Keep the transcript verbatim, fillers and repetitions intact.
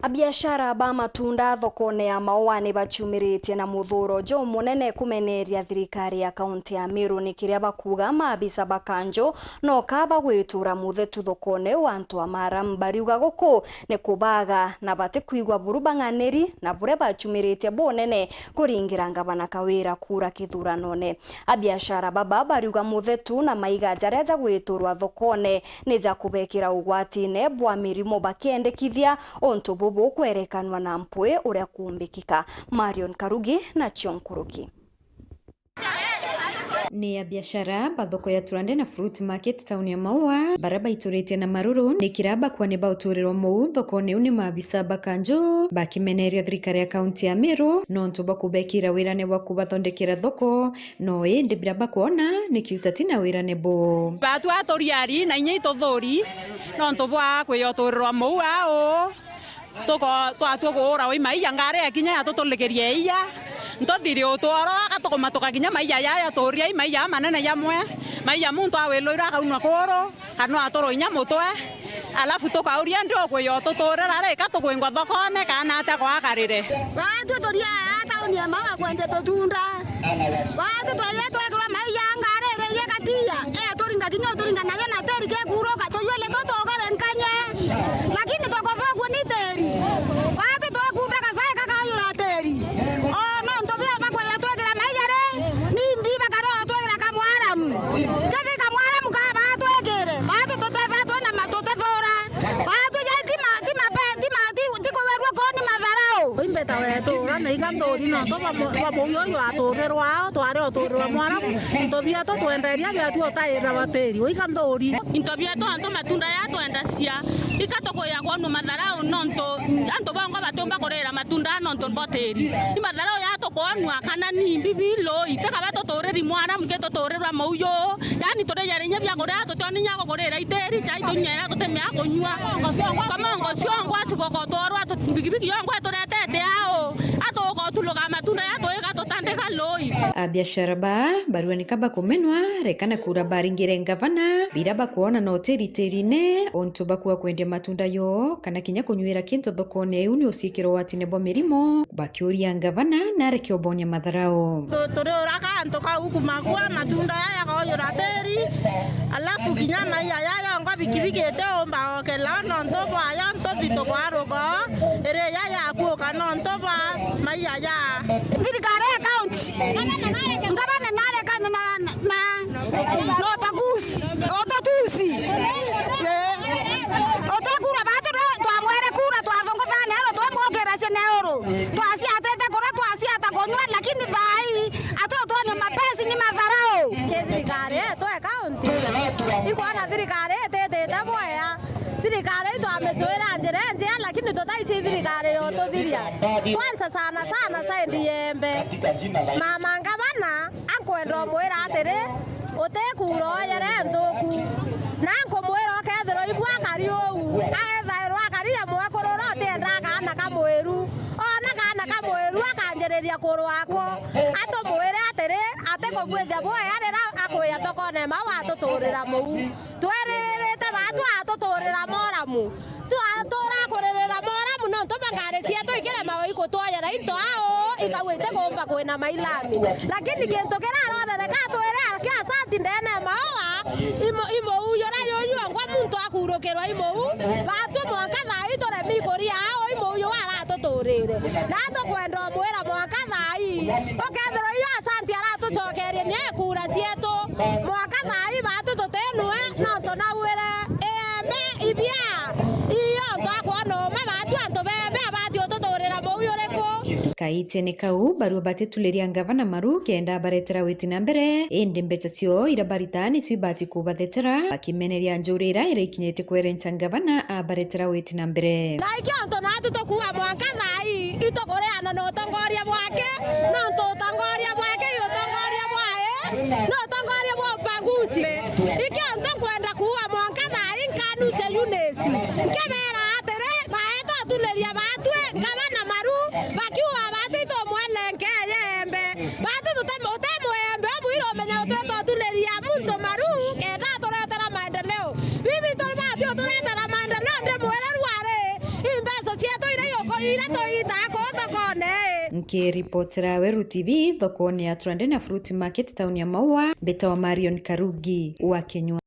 Abiashara ba matunda thokone ya Maua ni bachumiritie na muthuuro jumunene kumeneria thirikari ya kaunti ya Meru, ni kiria bakuuga maabisa ba kanju noka bagwitura muthetu thokone iu antu a Maram. Bariuga guku ni kubaga na batikwigua buru bang'aniri na buria bachumiritie bunene kuringira ngavana Kawira kura kithuranone. Abiashara baba bariuga muthetu na maiga jaria jagwiturwa thokone ni ja kubekira ugwatine bwa mirimo bakiendekithia untu bubu kwerekanwa na mpwi uria kuumbikika. Marion Karugi nacio nkuruki. Ni abiashara ba thoko ya Turande na Fruit Market town ya Maua, baria baituritie na maruru ni kiria bakwa ni bauturirwa mou thokone iu ni maabisa ba kanju, bakimeneria thirikari ya kaunti ya Meru nontu bwa kubekira wirane bwa kubathondekera thoko. No indi biria bakwona ni kiutati na wirane buu. Batua turiari na inya ituthuri nontu bwa kwiyoturirwa mou au. Tuko twatua kuura wi maiya, ngari ya kinya yatutulikirie iya. Ntuthiri utworo aka tukumatuka kinya maiya yaya turia i maiya manene jamwe. Maiya muntu awilwirwe akaunwa kuru. Kana aturo inya mutwe, alafu tukauria ndi ukwiya ututurira ri, ka tukwingwa thokone kana atia kwakarire? Baatwi turi aa tauni ya Maua kwendia tutunda. Baatwi twaiya twekirwa maiya ngari iri igatiya, ituringa kinya uturinga nayo na tiri kikuruka, tuyuile tu tugere nkanye. Lakini tukuthukua ni tiri. Baatwi twekunda gacae kakayura tiri. O nontu bia bakwiya twikira maiya ri, nimbi bakara twikira kamwaramu. Kethira kamwaramu kaba twikire, baatwi tutetha twina ma-, tutethura. Baatwi ja ti ma-, ti mape-, ti ma-, ti, ti kuwerua koni matharau. Imbeta wetu, ura na iga nthuri nontu bwa mu-, bwa mui uyu aturirwa ao, twari uturirwa mwaramu. Into bietu twenderia bietu utaira wa tiri, uiga nthuri. Into bietu antu matunda ya twendacia, ika tukuya kwonua matharau nontu antu bongwa batiumba kurira matunda nontu bo tiri. Ni matharau ya tukwonua kana ni mbibi loi, ti kaba tuturiri mwaramu ki tuturirwa mouyu. Yaani turijaria inya bia kuria tutioni inya gukurira itiri, chai tunyera tutimea kunyua. Kamongo ciongo atugokotworwa bigibigi yongwa turetete ao, atugokotuluga matunda ya tuiga tutandika loi. Abiashara ba barua ni kaba kumenwa, reka na kura baringire ngavana, bira bakwona no tiri tirine, untu bakua kwendia matunda yo, kana kinya kunyuira kintu thokone iu ni ucikiro watine bwa mirimo, bakiuria ngavana nareke ubonia matharau. Tu-, turi uraka antu kau kumakua matunda yaya koyura tiri, alafu kinya maiya yaya ngwa bikibiki itiumba okela nontu bwayo ntuthi tukwaruka iri yaya kuuka nontu bwa maiya ya thirikari ya kaunti. Ngavana narekane na, na, na, na ubaguzi, ututusi. Eh. Utekura batu twamwere kura twathunguthane aro twamwongeracia neuru. Twaciatite kuria twaciata kunyua, lakini thaai atutwone mapenzi ni matharau. Ki thirikari yetu ya kaunti ikwona thirikari ititite bwea. Thirikari itwamicwira njira injea, lakini tutaici thirikari yotuthiria. Kwanza sana sana saindi yembe. Mama ngavana ankwenda umwira atiri, utikura oyere nthuku. Na nkumwira ukethirwa ibu akari uu, aethairwa akari ya mwekuru uria utiendaa kaana ka mwiru. Ona kaana ka mwiru akanjiriria kurwako, atumwire atiri, atikubwithia bwea riria akwiya tokone mau atuturira muu. Tweririte batu atuturira moramu. Twatura kuririra moramu nontu bwa ngari cietu ikirema o ikutwoyera into ao ikauga itikumba kwina mailami. Lakini kintu kiraronere ka twire aki asanti ndene ya maua, imo-, imou yura yuyongwa muntu akurukirwa imou, batu mwanka thaai turemi kuria ao imou yu aratuturire. Na tukwenda umwira mwanka thaai, ukethirwa iyo asanti aratucokerie ni kura cietu, mwanka thaai batu tutinue nontu nauire iembe ibia. Iyo ntu akwona uma batu antu bembe abati ututurira mou uriku? Kaitene kau, barua batituliria ngavana maru kenda abaretera witi na mbere, indi mbeca cio ira barita nicio ibati kubathetera, bakimeneria njuri ira iraikinyite kwerenca ngavana abaretera witi na mbere. Na ikio ntu natu tukuuga mwanka thaai itukuriana na utongoria bwake, nontu utongoria bwake i utongoria bwae, ni utongoria bwa ubaguzi. Ikio ntu nkwenda kuuga mwanka thaai nkanuce Eunice, nkibera atiri, baetwa atuliria batwi ngavana maru, bakiuga batu itumwelengeye embe. Batu tutem-, utemwembe umwire umenya utwetwa atuliria muntu maru, kenda aturetera maendeleo. Bibi turi batu uturetera maendeleo, ndimwire rwari, i mbeca cietu iria Ira tuitaa kuu thokone. Nkiripotera Weru T V, thokone ya Turandene Fruit Market, tauni ya Maua, mbitawa Marion Karugi wa Kinyua.